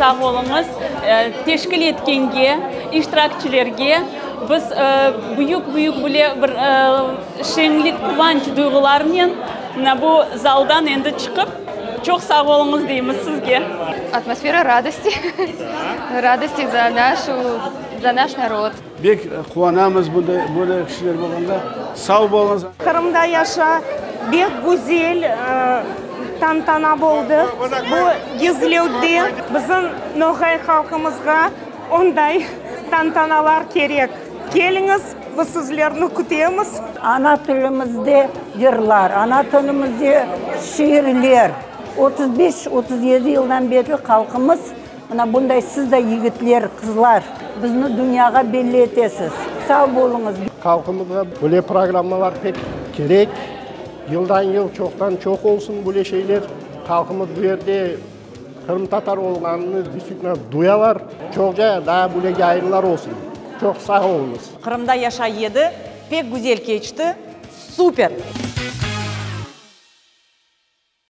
Sağ oluñız teşkil etkenge, iştirakçilerge. Biz büyük-büyük böyle bir şeñlik, quvanç duyğularınen mına bu zaldan endi çıqıp, çoq sağ oluñız deymiz sizge. Atmosfera radosti, radosti za našu, za naş narod. Bek quvanamız bunday, böyle kişiler bolğanda. Sav bolıñız. Qırımda yaşa bek güzel tantana boldı. Bu Gezlevde bizim noğay halqımızğa onday tantanalar kerek. Keliñiz, biz sizlerni kütemiz. Ana tilimizde yırlar, ana tilimizde şiirler. 35, 37 yıldan berli halqımız mına bunday sizday yigitler, qızlar bizni dünyağa belli etesiz. Sağ boluñız. Halqımızğa böyle programmalar pek kerek. Yıldan yıl çoqtan çoq olsun böyle şeyler. Halqımız bu yerde qırımtatar olğanını действительно duyalar. Çoqca daa böyle yayınlar olsun. Çoq sağ oluñız. Qırımda yaşa yedi, pek güzel keçti, super!